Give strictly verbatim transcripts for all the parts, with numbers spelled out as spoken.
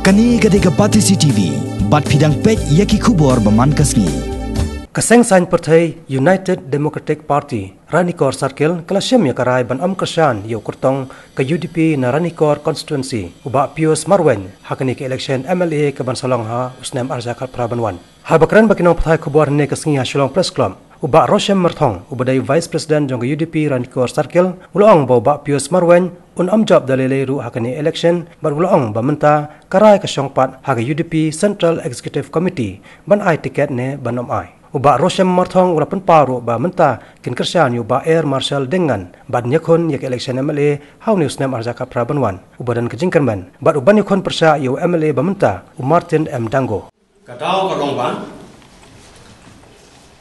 Kane ka dei ka Batesi T V, bad phi dang peit ïa ki khubor ba man ka sngi. Ka seng saiñ pyrthei United Democratic Party, Ranikor Circle, ka la shim ïa ka rai ban ym kyrshan ïa u kyrtong ka U D P na Ranikor Constituency, u Bah Pius Marwein, ha kane ka election M L A ka ban sa long ha u snem ar hajar khatphra ban wan. Haba kren bad ki nongpathai khubor hynne ka sngi ha Shillong Press Club, u Bah Roshem Marthong, uba dei Vice President jong ka U D P Ranikor Circle, u la ong ba u Bah Pius Marwein un ym jop da lei lei ruh ha kane election, bad u la ong ba mynta ka rai ka shong pat ha ka U D P Central Executive Committee ban ai ticket ne ban ym ai. U Bah Roshem Marthong u la pynpaw ruh ba mynta kin kyrshan ïa u Bah Air Marshal Dengan bad ïakhun ïa ka election M L A ha une u snem ar hajar khatphra ban wan, uba don ka jingkyrmen bad u ban ïakhun pyrshah ïa u M L A ba mynta, u Martin M Dango. Ka daw ka long ba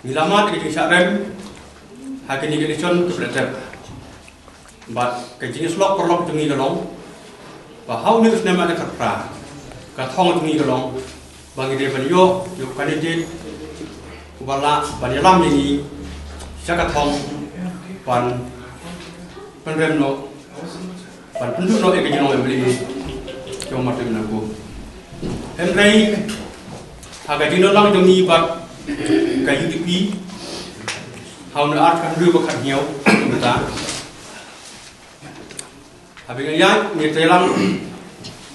ngi la mad ka jingshah rem ha kine ki election kiba la dep. Bad ka jingïasyllok paralok jong ngi ka long ba ha une u snem ar hajar khatphra, ka thong jong ngi ka long ba ngi dei ban ïoh ïa u candidate uba lah ban ïalam ïa ngi sha ka thong ban pynrem noh, ban pynduh noh ïa ka jinglong M L A jong u Martin M Dango. Hynrei ha ka jingdon lang jong ngi bad ka U D P ha une u ar khathynriew bad khathynñiew mynta, haba ngi ïaid ngi treilang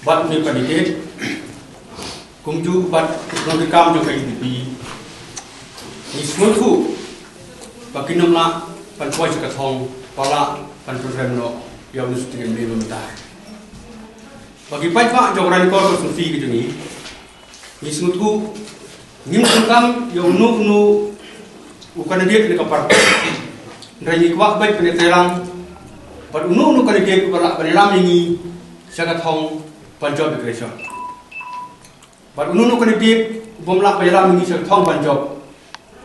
bad une u candidate, kumjuh bad ki nongtrei kam jong ka U D P, ngi sngewthuh ba kin ym lah ban poi sha ka thong ba lah ban pynrem noh ïa une u sitting M L A ba mynta. Ba ki paidbah jong ka Ranikor Constituency ka jong ngi, ngi sngewthuh ngim donkam ïa uno uno u candidate na ka party. Hynrei ngi kwah beit ban ïatreilang bad uno uno u candidate uba lah ban ïalam ïa ngi sha ka thong ban jop ïa ka election. Bad uno uno u candidate ubym lah ban ïalam ïa ngi sha ka thong ban jop,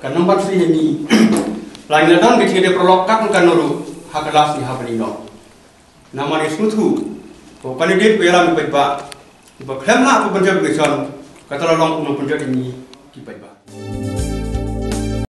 kan ym ban sngewsih ïa ngi lada ngi la don ka jingïadei paralok katno katno ruh ha ka last sngi haba ngi ïehnoh. Namar ngi sngewthuh ba u candidate uba ïalam ïa ki paidbah, uba khlem lah ban jop ïa ka election, ka la long u nongpynjot ïa ngi ki paidbah.